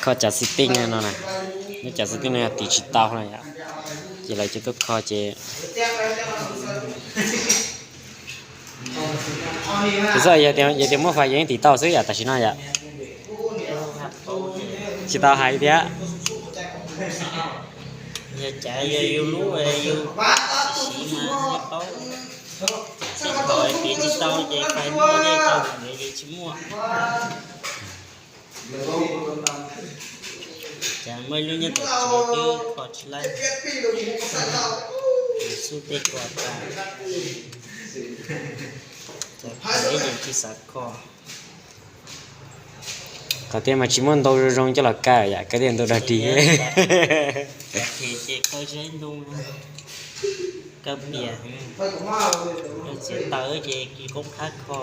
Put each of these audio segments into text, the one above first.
Kho cav xis teej no na, nyob cav xis teej no yog tiv tsis tau na yom, ces lawv cov tuaj kho ces Kuv xav yog tias muaj fais yeej tiv tau xwb yom, tam sim no yom. Tsis tau hais thiab. Yog cav yog yus lub yus siv mas yeej paub. Thaum piav tsis tau ces fais muaj thiaj tau, ces tsis muaj. Cas muaj ib lub nyob tom tsev twb kho tsis laib, xub tej ko tas, cas ib yam tsis xav kho. Qhov tiag mas tsis muaj ntau zoo zoo coj los kawm yom, kawm tiag ntau dog dig. Ces kho zeb ntoo, kawm piam, txiav taws ces kis qoob qhab kho.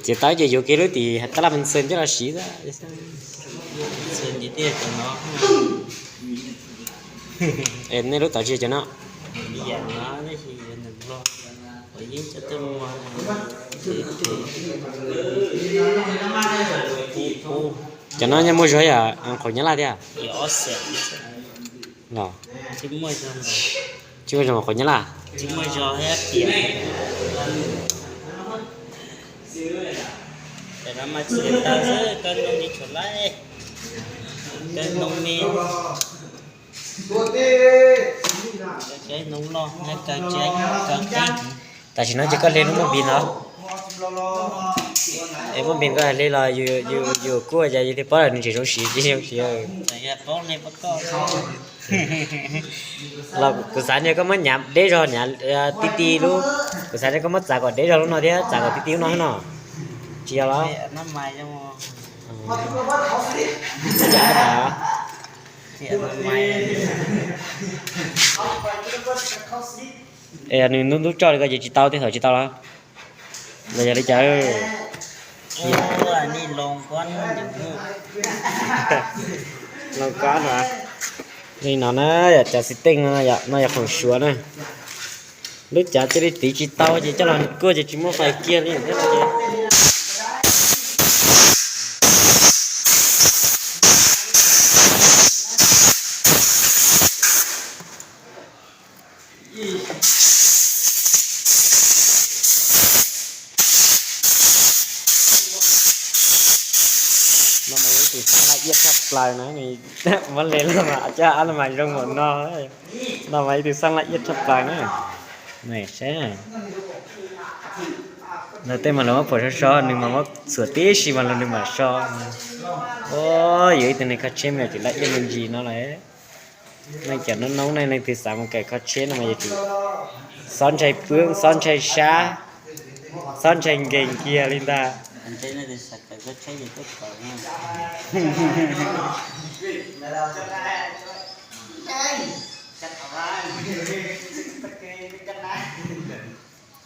Ces tau ces yuav kiag lub tim tab laj Mem Xees coj los siv xwb. Nej lub tod tsis yog cov no. Cov no nyob muaj zog yam qhov Nyab Laj thiab los? Tsis muaj zog qhov Nyab Laj. Tam sim no ces koj hle lub Mobi no. Es Mobi koj hle los yus kuj cas yus thiaj paub nws tseem zoo siv tsis zoo siv. Los kuv xav tias koj muab nyav deb zog, nyav ti ti lub, kuv xav tias koj muab txav kom deb zog lub no thiab txav kom ti ti lub no no. Tsis yog los? Es nws ntub ntub tso li ko ces tsis tau, tej thaum tsis tau los? Los yog li cas? Li no na, yog cav xis teej no, no yog khoom suav na. Lub cav cia li tiv tsis tau ces coj los kuaj ces tsis muaj fais kiag li thiab no ces. No mas ib tug xab laj iab tshaj plaws na, muab le los mas coj ab los mas zoo npaum no. No mas ib tug xab laj iab tshaj plaws na. Saib, lawv tej mas lawv muab phuam so so, nws mas muab txhuam tib si mas los nws mam so. Yuav ib tug neeg kho tsheb mas tseem laj iab me ntsis no lawm. Neeg cov noob noob ne, leej twg xav mus kawm kho tsheb no mas yuav tsum xob ntshai pwb, xob ntshai sab, xob ntshai nkees kiag li ntag.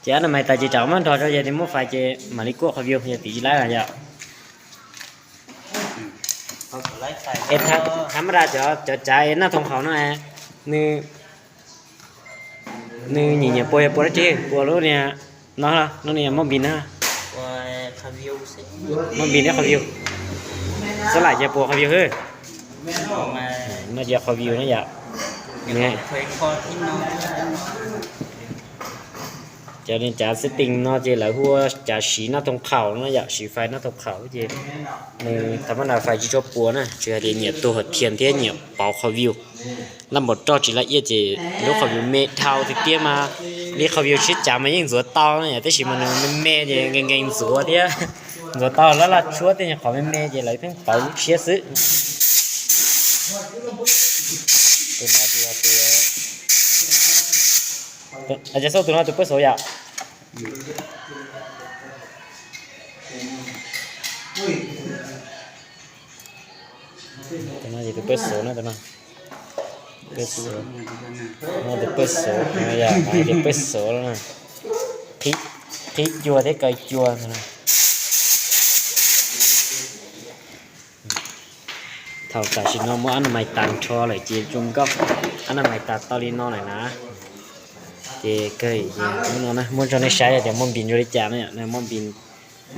Ces ab na mais tas ces tsam muab nrog rau yog tias muaj fais ces mam li kuaj qhov view yog tim tsis laib yom. Es tha mab ra cov cav es naj thoo qhaum no, nws nyiam nyiam puas yog puas dab tsi, puas lub niag no, lub niag Mobi na? Mobi thiab qhov view. Xab lam ces puas qhov view xwb. No ces qhov view na yom. Cov cav setting no ces lawv hu ua cav siv naj thoo qhaum no yom, siv fais naj thoo qhaum ces nws tha mab ra fais tsis tshua puas na, tsuas hais tias nyiam tuag thiam thiab nyiam pauv qhov view. Laj npaum roj tsis laj iab ces lub qhov view me dhau tiag tiag mas, li qhov view siab cav mas yeej ntxuav tau na yom, tab sis mas nws me me ces nkees nkees ntxuav thiab. Ntxuav tau laj laj tshuab tej qhov me me ces lawv pheej pauv lub tshiab xwb. Ces xauj tus no tus pab xauv yom. Tus no ces tus pab xauv na, tus no. Pab xauv, no tus pab xauv, yog tus pab xauv na. Qhib cua thiab kaw cua ntag. Thaum tam sim no muab ab na mais tas nrho lawm ces zoo nkauj, ab na mais tas tau li no lawm na. Ces kawg, hnub no muab rau nej saib tias muaj npis zoo li cas no.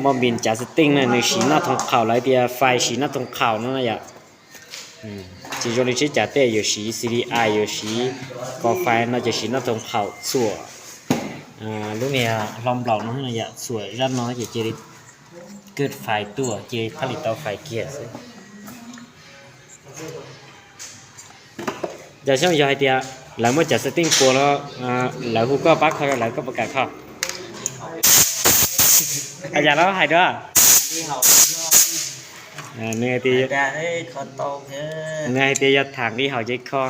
Muaj npis cav xwb teej no nws siv naj thooj qhaum, lawv tias fais siv naj thooj qhaum no yom. Tsis zoo li tsheb cav tej yuav siv C D I, yuav siv ko fais no ces siv naj thooj qhaum txhuam lub niag hlo nplaum no yom, txhuam zaj no ces cia li kawg fais tuaj ces thiaj li tau fais kiag xwb. Yog xyoo yog hais tias lawv muaj cav xwb teej puas no, lawv hu koj pab kho rau lawv, koj puas kam kho? Yam no hais dua. Nws hais tias, nws hais tias yog tham nqi haum ces kho.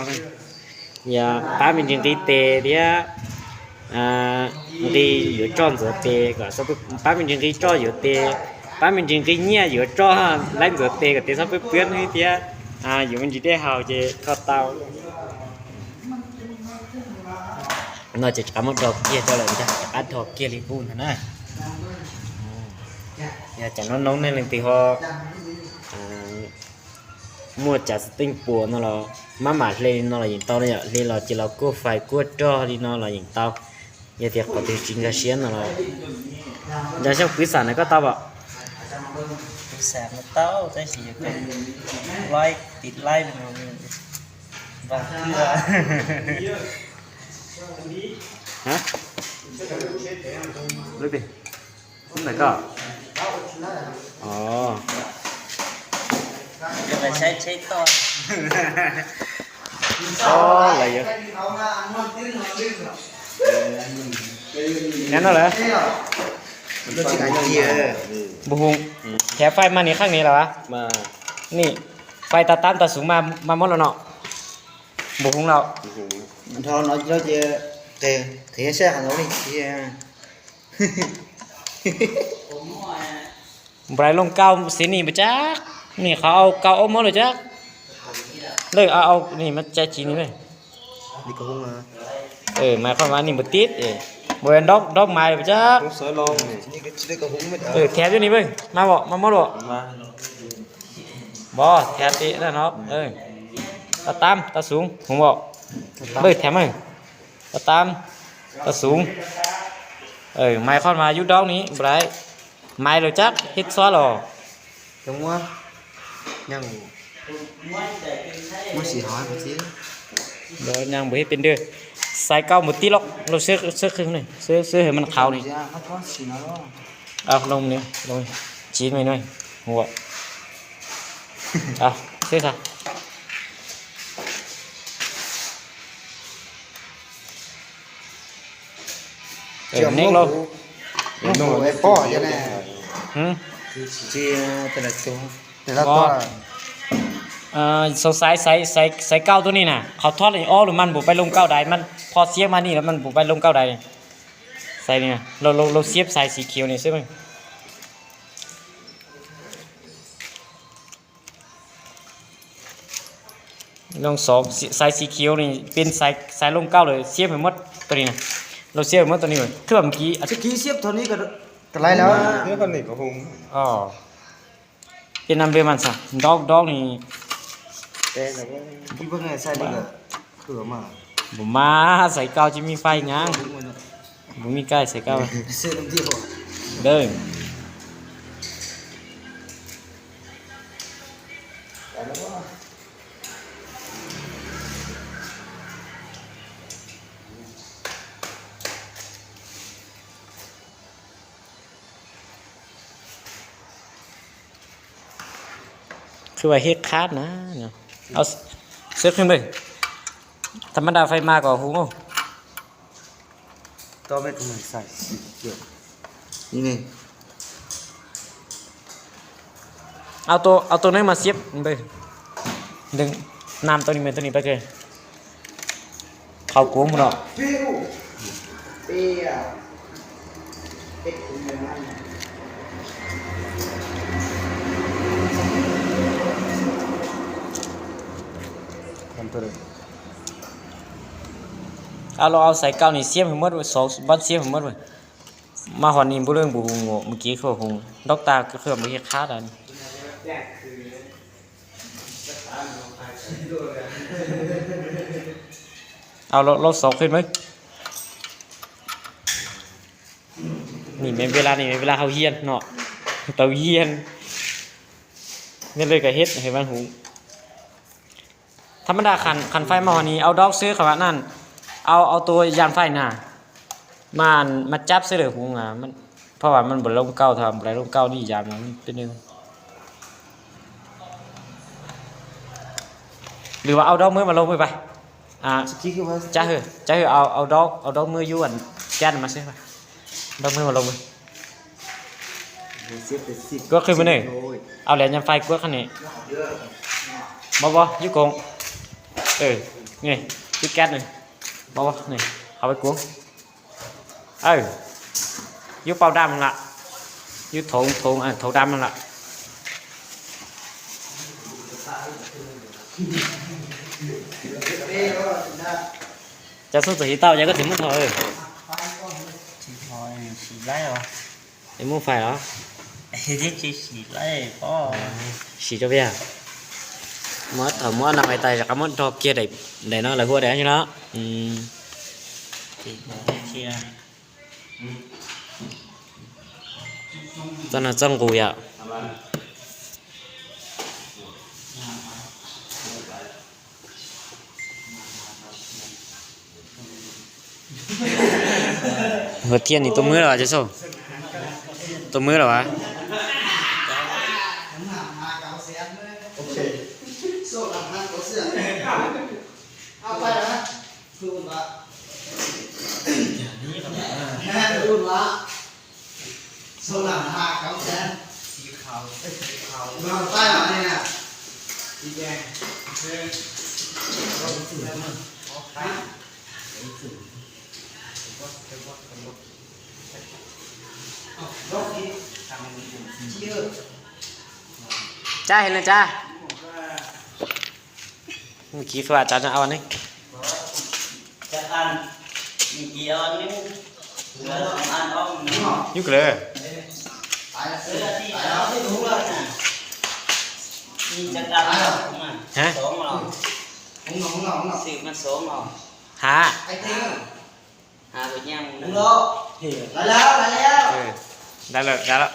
Yog pab me ntsis nqi tes thiab nqi yuav tsoj ntxuav tes kom, pab me ntsis nqi tsoj yuav tes, pab me ntsis nqi nyiaj yuav tsoj laib ntxuav tes kom tes txhob pwb pwb thiab, yuav me ntsis dej haus ces kho tau. No ces rov qab muab do kiag rau lawm ntag, rov qab do kiag li qub ntag na. Yog cov noob noob nej leej twg ho muaj cav xwb teej puas no los maj mam hle li no los yeej tau no yom, hle los ces los kuaj fais kuaj roj li no los yeej tau. Yog tias qhov twg tsis nkag siab no los, yog xyoo kwv xam na koj tau pom? Tau, tab sis yog koj laib tiv laib li no. Ntawm koj. Nyob no lawm. Npus hu, thev fais mas nim qhaj nim lawm. Nim fais tas tab tas xub mas mas muab los no. Npus hu lawm. Npus lais looj kauj xib nim npus tsab, nim qhov au kauj ob muab lawm tsab. Lawm au au nim mas tsa tsis nim lawm. Mas qhov mas nim npus tib, npus nraub nraub mais npus tsab. Thev cov nim, mas mas muab lawm. Npos thev ti no. Tab tab tas xub hu npos. Lawm thev mas. Tab tab tas xub. Mas qhov mas yub daub ni npus lais. Maiv lawm tsab hib txhob los. Npus hib pes ntws. Xaiv kauj npus tib loj, loj sib qhwv, sib hawm mas qhauv ni. Loo, loo, tsis me no. Ua, sib xa. Neeb lauj. Xaiv, xaiv kauj tuaj ni na, qhov thob li ob lus mas npus pais loo kauj dais, mas qhov xiab mas ni lawm mas npus pais loo kauj dais. Xaiv li, loo xiab xaiv xim khiv ni xwb. Loo xov xaiv xim khiv ni pes xaiv loo kauj lawm, xiab pes muab tuaj ni na. Loo xiab pes muab tuaj ni, qhwb mus kiv, kiv xiab thaum ni ka lais lawm. Pes nam npe mas xav ntaub ntaub ni. Npus mas xaiv kauj tsis me fais nyab. Npus me kaij xaiv kauj. Dawb. Qhwb vas hib qhab na. Xwb qhwb npawg, tham ma da fais mas kom hu. Au tua neeb mas xiab npawg. Nam tau ni, tau ni pab ke. Qhov kuv mus no. Au los au xaiv kauj ni xiab hwv muab, xov npab xiab hwv muab. Mas hov ni npug lwj npug hu, mus kiv khuj hu, ntaub tag khuj mus hiv qhab tas. Au los xov qhwb npawg. Nws me ve la, nws me ve la hau hian no, tau hian. Nws lawv ka het hais vaj huv. Tham ma da khan fais mas ho nws au dawb xwb qhov vam nan, au au tua yam fais na, mas mas cab xwb lawm huv, phaj vam mas npaum loo kauj, tham npaum loo kauj nws yam no. Lwm vas au dawb mab mas loo mab pas. Cab hwm, cab hwm au dawb, au dawb mab yub kab mas xwb. Dawb mab mas loo. Kuab qhwv mas ne, au liam nyam fais kuab qhov ne. Mab vov yub koom, yub kab, mab vov ne, hauv peb kuab. Yub pauj dam lam, yub thoov thoov dam lam. Cov xub txawm tsis tau ces koj tsis muab thov. Es muab fais los? Siv rau peb. Muab thaum muab no fais tas rov qab muab rho kiag daim no lawv hu ua daim no. Txoj no txoj nqus yom. Hwm thiaj nws tua mab los ces xub, tua mab los as. Cab hais leej cab. Mus kis fua cov no au ne. Nyuj kawg lawm. Ha? Ha? Dai lawm, dai lawm.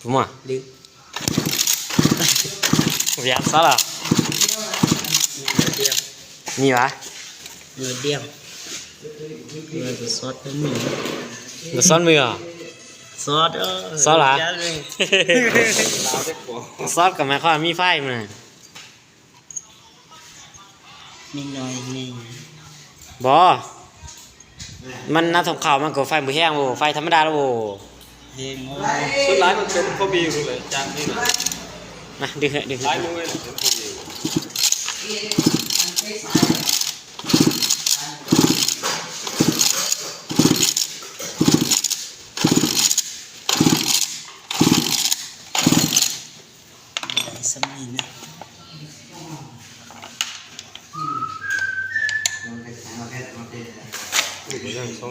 Puas muaj? Vim xob los? Nyiam. Nkawd xob mws os? Xob los? Xob kom mas qhov mij faij mas. Npog, mas nab thoom qhaum mas kuv faij npus heej, faij tham mab da lauj.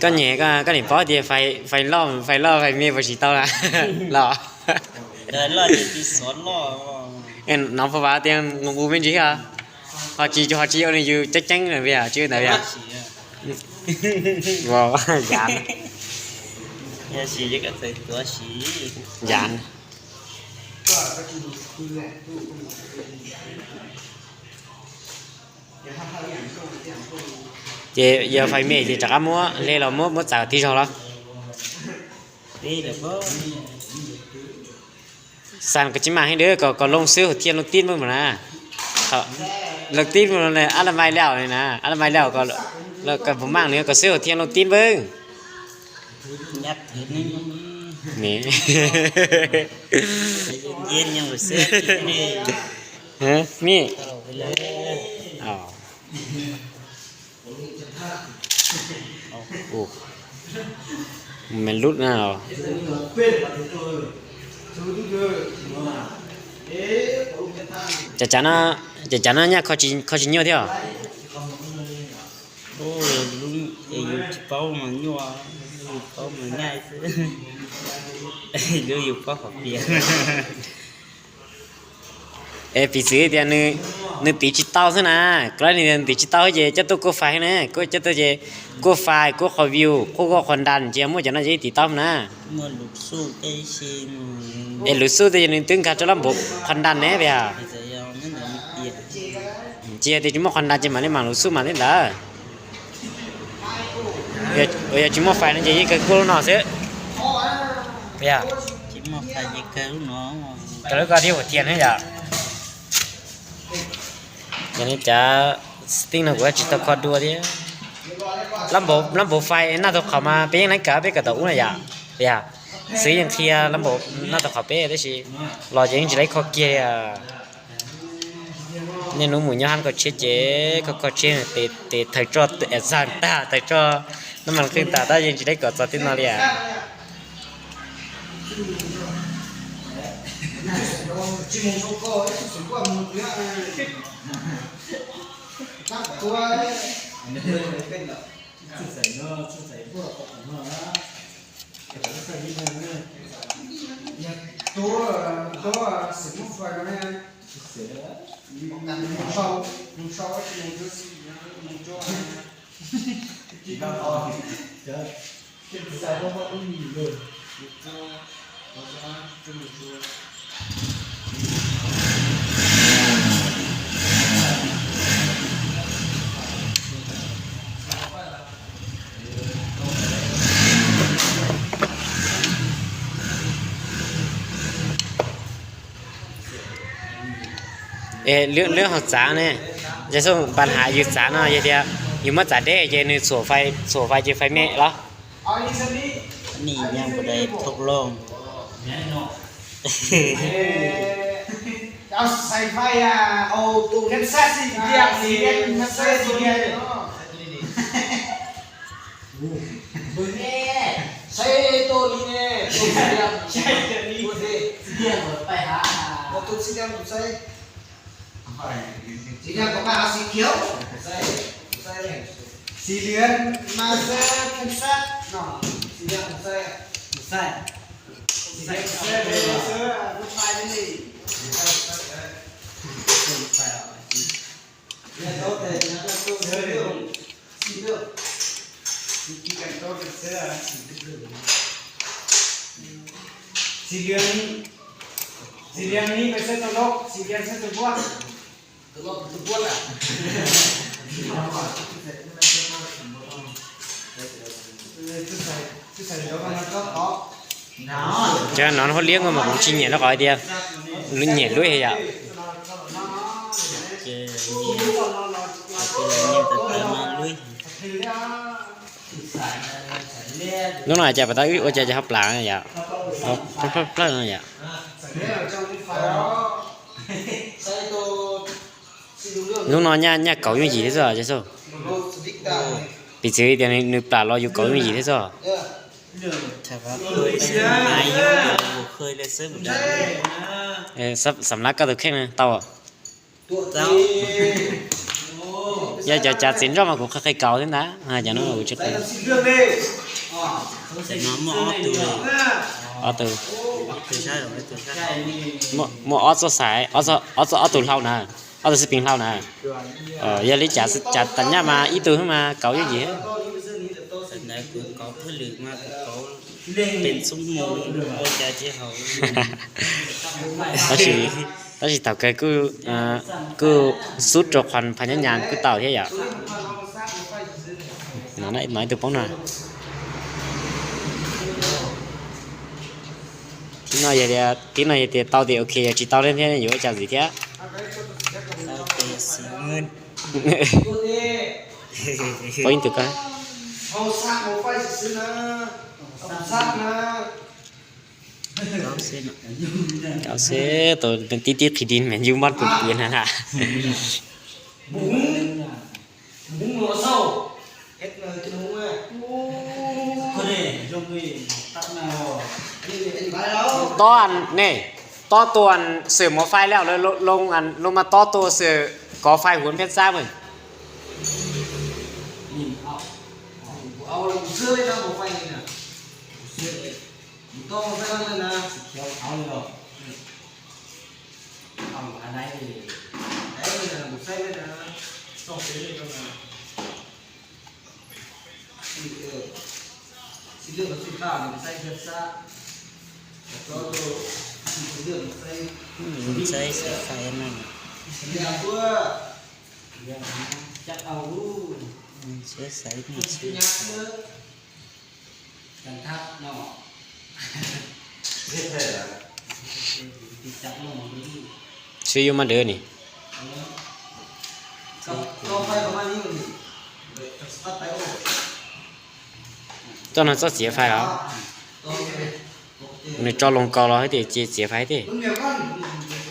Koj nyem koj niam paub tias fais loj, fais loj fais me puas tsis tau la los? Nov pha vas tias nqus me ntsis os, ho tsis, ho tsis ua li yus ceeb ceeb na, tsis ua ntawd. Yav, ces yog fais me ces rov qab muab hle los muab, muab txawm tib zaug los. Xas koj tsis mam heev dab, kom loo xwb hauv thiaj loo tib npawg mas na. Loo tib npawg, ab la mai laus na, ab la mai laus, kom puas mam nws kom xwb hauv thiaj loo tib npawg. Ni, me lub na. Ces cav no nyaj kho tsis nyuaj thiab. Tsis paub mas nyuaj. Paub mus nyaj xwb, lub yus paub qhov piav. Es piv txwv tias nws tiv tsis tau xwb na, kuv tiv tsis tau ces coj tuaj kuaj fais na, coj tuaj ces kuaj fais, kuaj qhov view, kuaj kuaj qhov nra, ces muaj cov no ces tiv tau na. Es lus xuj ces nws twb nkag rau lab npaum qhov nra ne, puas yog? Ces yog tias tsis muaj qhov nra ces mam li mam lus xuj mas thiab ntawd. Yog tsis muaj fais no ces yeej kawg kuaj lub no xwb. Puas yog? Kawg lub ko thiab ua tiag ne yom. Yog li cas setting no kuv tsis tau kho dua thiab. Lab npaum fais naj tau qhov mas peb yeej neeb kawm peb kawm tau ub na yom. Puas yog? Xwb yeej qhia lab npaum naj tau qhov peb tab sis los ces yeej tsis laib kho kiag li. Niaj hnub mus nyob hab kho tsheb ces kho kho tsheb tes thaws tso exam tag, thaws tso naj mas qwj tas tab yeej tsis laib kom txog tej no li as. Lub hauv txav ne, yog xoj npa hav yus txav no yog tias yus muab txav deb ces nws txhuam fais ces fais me los? Xis Lias mas xwb khej sab no, Xis Lias mus xaij, mus xaij, mus xaij, mus xaij li. Xis Lias, Xis Lias ni pes xeeb tau loj, Xis Lias xeeb tau npuaj. Cov no hauj liab nkauj mas kuv tsis nyiam rau qhov tias nyiam lub yom. Hnub no cas pas tab wb ua cas ces hauv plas yom, plawg plawg no yom. Hnub no nyaj kauv yooj yim thiab xwb ces xwb. Piv txwv tias nws plam los yus kauv yooj yim thiab xwb. Xam lab koj tus kheej tau. Yog cov cav txiv nroj mas kuv qhia qhia kauv thiab ntag, cov no kuv tsis qhia. Ob tug, muaj ob txoj xaiv, ob txoj ob tug hlau na, ob tug xib peem hlau na. Yog li cas tas nyaj mas ib tug xwb mas kauv yooj yim. Tab sis, tab sis thaum kawg kuj xub rau qhov phaj nyab nyas kuj tau thiab yom. No ib tug poob no. Tib no yog tias tau tias ok, yog tsis tau thiab yuav ua cas ntxiv thiab. Poob ib tug ko. Kauv xwb, tus tib tib qhis di me yub npab pw pw na na. Tob ne, tob tua xwm mos fais lawm, loo mas tob tua xwm kov fais huv pheej xab mas. Mus tau saib na, xim khiav qhov li los. Au, a dai li. Dai li na, mus saib na. Txog pem li no na. Xim lwj los xim qaj, mus saib thiab sab. Tso rau xim lwj mus saib. Saib xim qaj no. Xim lwj tuaj. Cab tau lub. Saib xim lwj. Sib yuav maj dwv ni. Txoj no txoj txiav fais os. Nws tso loos kaus los hais tias ces txiav fais thiab.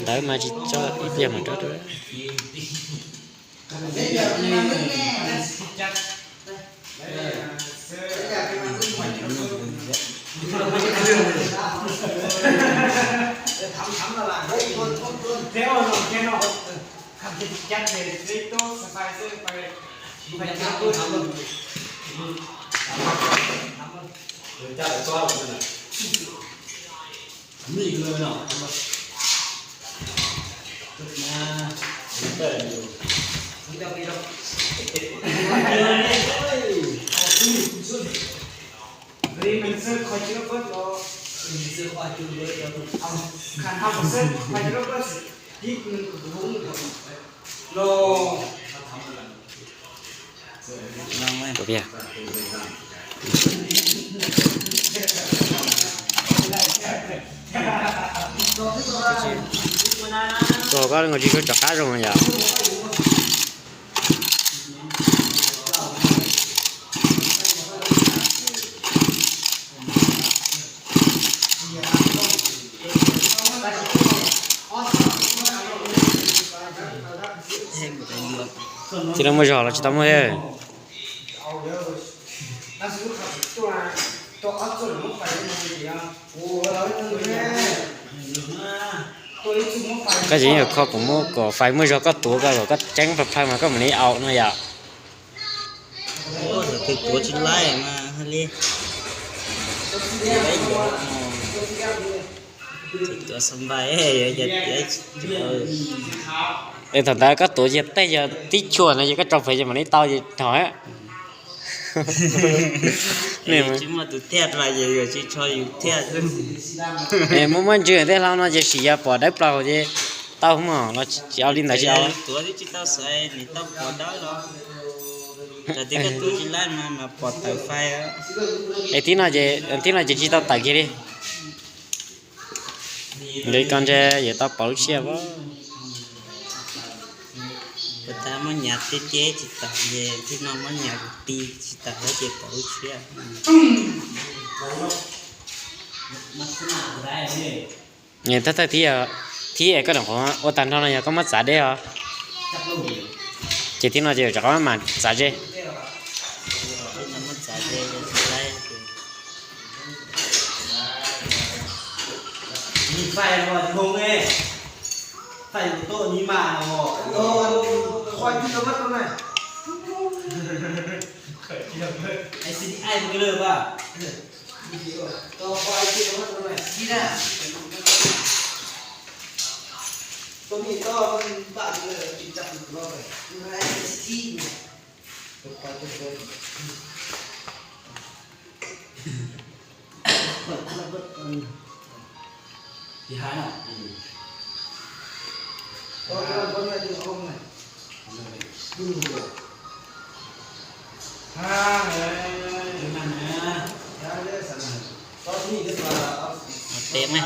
Ntawd mas tsis tso ib pliag mas rau rau. Tus hauv koj nkaus tsis tshua rov qab zoo yom. Tsis tau muaj zog los tsis tau muaj thiab. Koj tseem yuav kho kuv muab kom fais muaj zog koj tuav koj kom koj tseeb plhaw plhaw mas koj mam li au no yom. Tus tuav tsis laib mas hais li, tuav xab npais, es thaum ntawd koj tuav yog tej yog tib chuam no ces koj tso pem ces mam li tau ces thaum tsis muaj tus thiaj mas ces yuav tsis tso yus thiaj xwb. Muaj muaj ntsws tej hlau no ces sim yog pom dawb plaug ces tau mog, los tsis au li ntawd tsis au. Tuav twb tsis tau xaiv nws tau pom dawb los, cov twb koj tuav tsis laib mas mas pom tawm fais. Es tib no ces, tib no ces tsis tau tawm kiag li. Nrhiav ko ntshe yuav tau pom lub tsiab as. Puas tas muab nyav tib teb tsis tawm ces tib no muab nyav kuv ti tsis tawm ces pom lub tsiab. Thawj thawj thib, thib es koj nyuam qhuav ua tag nrho no yog koj muab txav deb os. Ces thib no ces rov qab mam txav ze. Tes ne,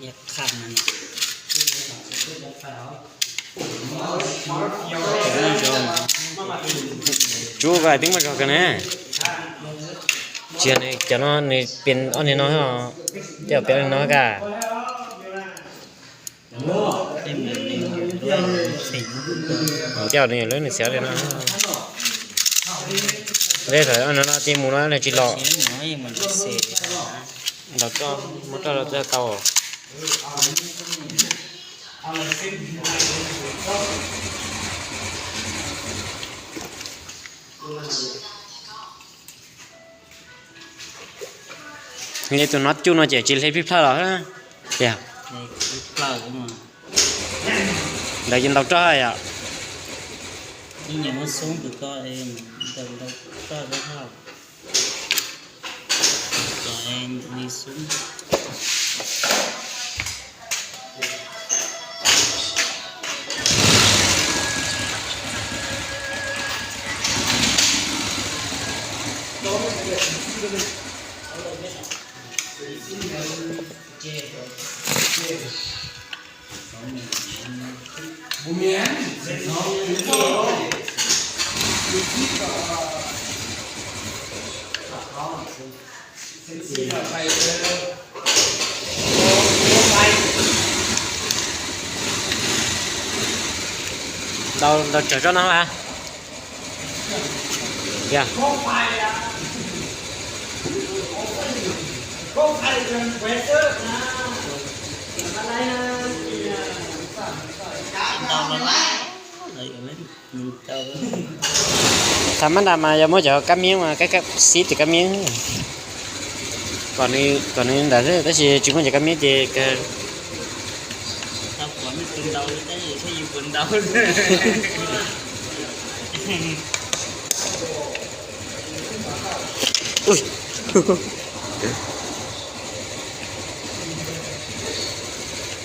yaj khaj no. Tsub ko twb muaj zog kawg ne. Tsis yog cov no nws pias ob niag no, tej zaum pias ob niag no ka. Tej zaum nws lub nws xav li no. Tej zaum no no tij mus no nws tsis los. Los koj muab roj rau tau. Li tus hnov cuj no ces tsis hle phij plhawj los tiag. Ntawd ces ntau roj yom. Ntau, ntau tsawg tsob no a? Thaum mab nras mas yog muab cov kab miab mas kab, xib cov kab miab kom nws ntawd xwb, tab sis tsis muaj cov kab miab ces